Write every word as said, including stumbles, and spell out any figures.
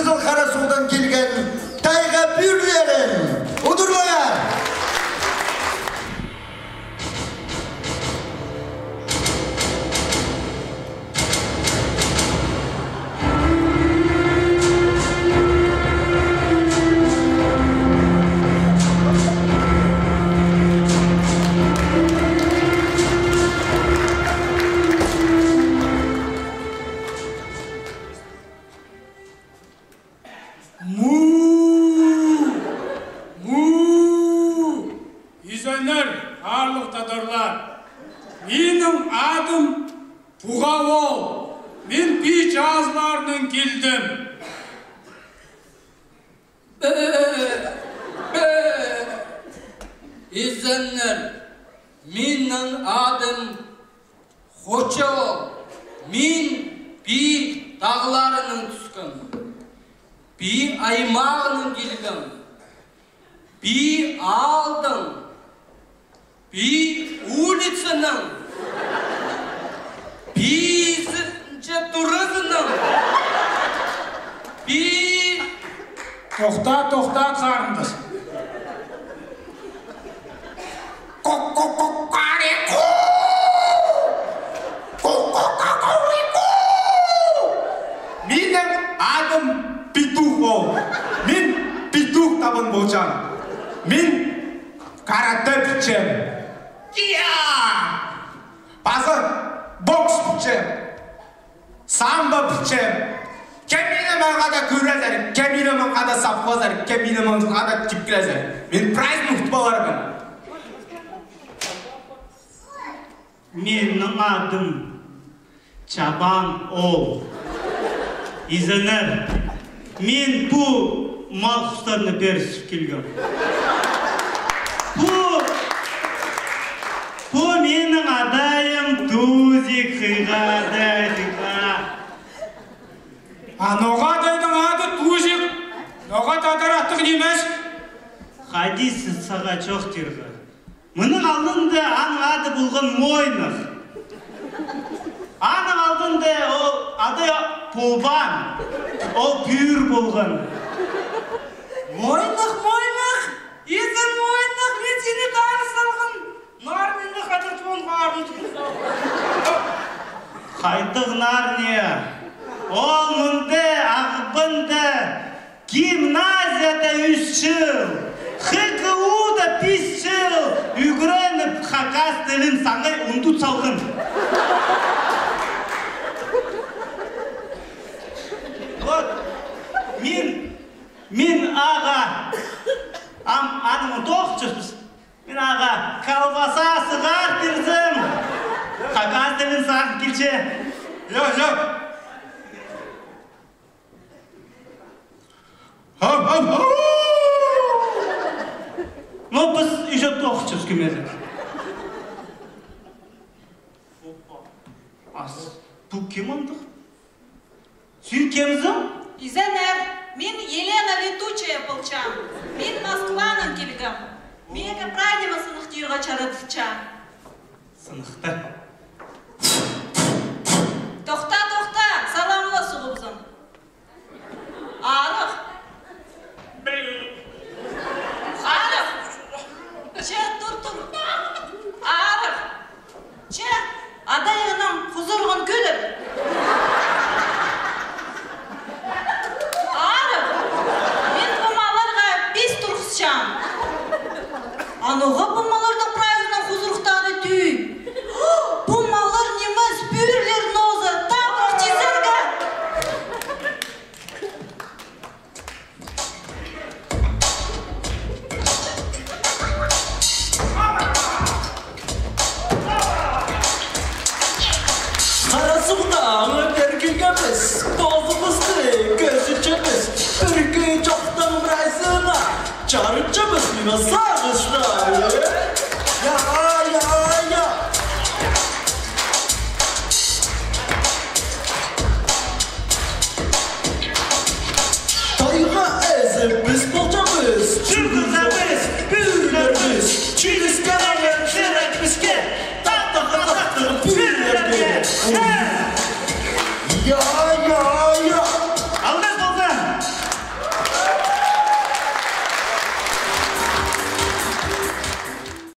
Хара суғдан килген тайға пӱӱрлерін удурлаңар! Му! Му! Изеннер, аарлығ тадарлар! Минің адым Пуғаа оол. Мин Пии чазыларынаң килдім. Бе-бе-бе. Изеннер, минің адым Хоча оол. Мин Пии тағларынаң тӱскем. Пии аймағынаң килгем. Пии аалдаң. Пии улицанаң. Пии сі-, че туразынаң. Пии. Тохта, тохта, харындас. Ку-ку-ку-кари-ку! Ку-ку-ку-кари-ку! Минің адым Петух оол. Мин петух табын полчам. Мин каратэ пілчем. Кия! Паза бокс пілчем. Самбо пілчем. Кем мині маңға даа кӧрезер, кем мині маңға даа сапхазар, кем мині маңға даа типкілезер. Мин прайзын утып аларбын. Минің адым Чабан оол. Изеннер, мин пу мал-хустарны пирзіп килгем. Пу, пу минің адайым Тузик, хыйға адай, хыйға. А ноға адайның ады Тузик? Ноға тадар аттығ нимес? Хайди сағаа чоохтирға. Мының алнында аның ады полған Мойнах. Аның алнында ол ады полбаан, ол пӱӱр полған. Мойнах, Мойнах, изен Мойнах, мин сині таа салғам. Нарнияда хайдағ тоғын парын. Хайдағ Нарния? Ол мында, Ағбанда. Гимназияда ӱс чыл, Х Г У-да пис чыл ӱгреніп, хакас тілін саңай ундут салған. Вот, мин, мин ағаа, ам, аның тоғыс чӧспіс. Мин ағаа колбаса сығар пирзем, хакас тілін сағын килче. Лёк, лёк. Ха-ха-ха! Ну, піс ещё тоғыс чӧскем езік. Ас, пу кем андағ? Син кемзің? Изеннер, мин Елена Летучая полчам. Мин Москванаң килгем. Миге прай ниме сыныхтирға чарадылча. Сыныхтыр. Тохта, тохта, саламла суғыбызың. Арығ. Арығ. Че, тур, тур. Арығ. Че, адайыңның хузурығын кӧдір. Арығ. Мин пу малларға пис турғысчам. А ноға пу малларның прайзының хузурухтары тӧӧй? Пу маллар нимес, пӱӱрлер нооза, табах тизерге. Хара суғдаң пеер килгебіс, позыбысты кӧзітчебіс, пірге чоохтаң прайзына чарытчабыс, ниме сар.